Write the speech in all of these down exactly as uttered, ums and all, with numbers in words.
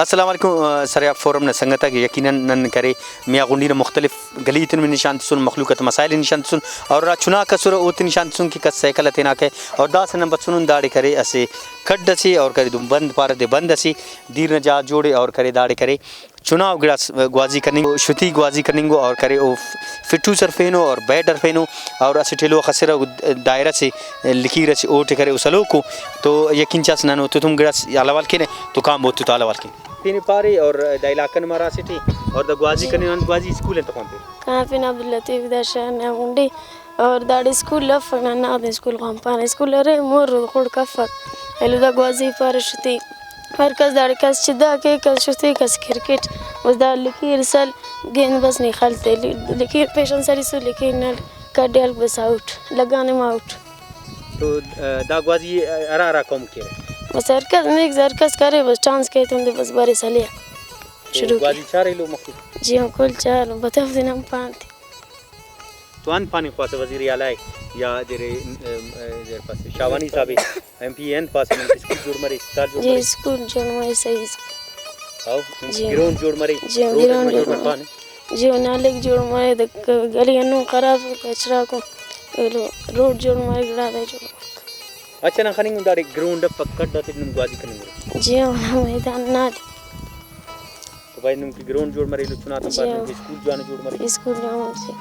السلام علیکم، آ، سریاب فورم نا سنگتاک، یقیناً نن کرے میاں غنڈی نا مختلف گلی تون نشان تسن، مخلوق آتا مسائل نشان تسن، اور ہرا چناک اسرہ اوتے نشان تسن کہ کس سائیکل ءِ تینا کائے، اور داسہ نن بسنن داڑے کرے اسہ کھڈ اسے، اور کرے دن بند پارہ تے بند اسے، دیر نا جاگہ جوڑے، اور کرے داڑے کرے چناو گڑاس گوازی کننگ، شتی گوازی کننگ ءُ، اور کرے او فٹوس ہرفینو اور بیٹ ہرفینو، اور اسٹ ایلو خسرہ دائرہ سے لکیر اسے اوٹے کرے او سلوکو۔ تو یقین چاس نن اوتتم گڑاس حال احوال کینہ، تو کان بوتو تا حال احوال کین۔ تینے پارے اور دا علاقہ نما ہرا اسٹ ءِ، اور دا گوازی جی۔ کننگ، انت گوازی اسکول انت خوانفیر؟ کنا پن عبداللطیف، دا شار میاں غنڈی، اور داڑے اسکول افک، ننا نادے اسکول خوانپانہ، اسکول ارے مر خڑک افک، ایلو دا گوازی پارہ شتی، ہر کس داڑے کس چدا کے، کس شتی، کس کرکٹ، بس دا لکیر سل گیند بس نی خل تے، لکیر پیشن سلیسو، لکیر نل کڈیال بس آؤٹ، لگانے ما آؤٹ۔ تو، آ، دا گوازی ہرا ہرا قوم کیرہ؟ بس ہر کس، نیک ہر کس کرے، بس چانس کے تون دے بس برے سلیا۔ تو شروع کے۔ گوازی چار ایلو مخلوق؟ جی ہاں، کل چار، بتاؤ دے نام پانتے۔ تو انت پاننگ خواسہ وزیر اعلیٰ ءِ یا دیرے، ام، ام، دیر پاسہ شاہوانی صاحب ءِ، ایم پی اے، انت پاسہ نمے اسکول جوڑ مرے، اسپتال جوڑ جی، مرے؟ اسکول جوڑ مرے، صحیح اسکول۔ او، جی۔ گراؤنڈ جوڑ مرے، جی، روڈ گراؤنڈ مچا جوڑ جوڑ مرے۔ پانہ۔ جی، نالے جوڑ مرے، دا گ-، گلی ہندن خراب ءِ، کچرہ کو، ایلو روڈ جوڑ مرے، گڑا دا جوڑ۔ اچھا، نن خننگ داڑے گراؤنڈ افک، کھڈ آتے نم گوازی کننگ اُرے؟ جی ہاں، میدان نا دے۔ تو بھائی نم کہ گراؤنڈ جوڑ مرے، ایلو چناتا جی پار ہاں۔ نم کہ اسکول جوانو جوڑ مرے۔ اسکول جوانو جی۔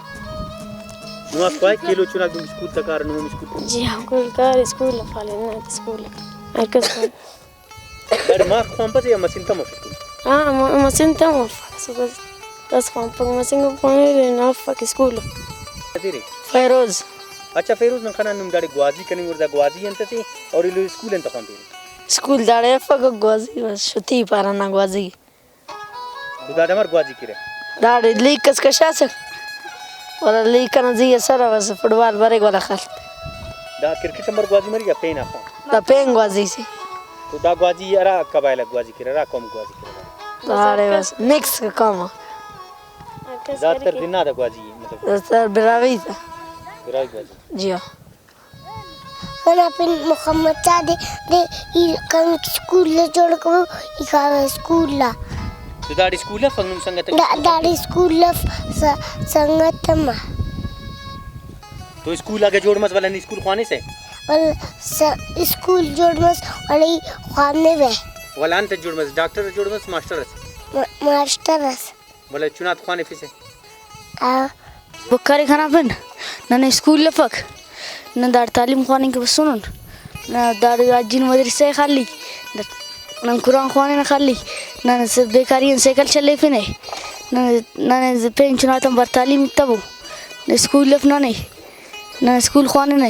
نم آس خواہک کہ ایلو چناک نم اسکول تا کار، نم اسکول۔ جی ہاں، کل کار اسکول پالے نا اسکول۔ ہر کس کو۔ داڑے ماک خوانپسہ یا مسن تم افس؟ ہاں، م-، مسن تم افک۔ بس کس خوانپک، مسن کو خوانرے نا افک اسکول۔ کتیرے؟ فیروز۔ اچھا فیروز، نن خنان نم داڑے گوازی کننگ اُرے، دا گوازی انت سے اور ایلو اسکول انت خوانفیرے؟ اسکول داڑے افک گوازی، بس شتی پارہ نا گوازی۔ تو داڑے امر گوازی کیرہ؟ داڑے لیک اس کشاسہ، ولدا لیک ئنا زی اس ارے، بس فٹبال بریک ولدا خل۔ دا کرکٹ امر گوازی مریک یا پین آخا؟ دا پین گوازی سے۔ تو دا گوازی ہرا قبائل آک گوازی کیرہ، ہرا قوم گوازی کیرہ؟ داڑے بس مکس قوم آ۔ زیادہ تر دنا دا گوازی، مطلب؟ زیادہ تر براہوئی تا۔ براہوئی گوازی۔ جی ہاں۔ کنا پن محمد شاہ دے، دے ای کن اسکول ءِ جوڑ کبو، ای کارہ اسکول آ۔ تو داڑے اسکول اف نم سنگت؟ دا-، داڑے اسکول اف س-، سنگت ہم آ۔ تو اسکول اگہ جوڑ مس ولدا نی اسکول خوانسہ؟ ول س-، اسکول جوڑ مس ولدا ای خوانوہ۔ ولدا انت جوڑ مس؟ ڈاکٹر جوڑ مس، ماسٹر اس؟ ما-، ماسٹر اس۔ ولدا چنات خوانفسہ؟ آ۔ بکارے کنا پن، ننے اسکول افک، نن داڑے تعلیم خواننگ کہ بسونن، نن داڑے حاجی نا مدرسہ ءِ خالی، نن قرآن خواننگ نا خالی، نن بیکاری آن سائیکل چلیفنہ، نن، ننے پین چناتان بر تعلیم تبو، اسکول اف ننے، نن اسکول خواننہ۔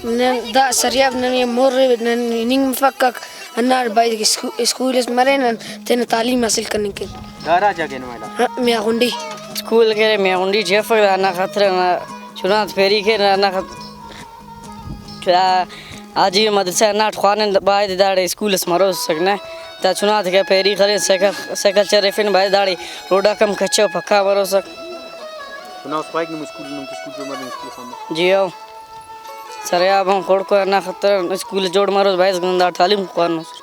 نن دا سریاب ننے مر ءِ، نن ہننگ مفکک، ہنداڑے بایدے اسکو-، اسکول اس مرے، نن تینا تعلیم حاصل کننگ کن۔ دا ہرا جاگہ نما علاقہ؟ ہاں، میاں غنڈی۔ اسکول کہ ارے میاں غنڈی ٹی افک، دا ہندا خاطر نا چنات پیری کیرہ، ہندا خاطر دا حاجی مدرسہ ہنداٹ خوانن، بایدے داڑے اسکول اس مروسک نہ، دا چنات کہ پیری خلین، سائیکل، سائیکل چریفن، بایدے داڑے روڈاک ہم کچو پکا مروسک۔ تو نا اس پائک نم اسکول، نم اسکول جوڑ مس، نم اسکول خوانبو؟ جی ہو۔ سریاب آن خڑک ءِ، ہندا خاطر اسکول جوڑ مروس، بایس نن دا تعلیم خوانوس۔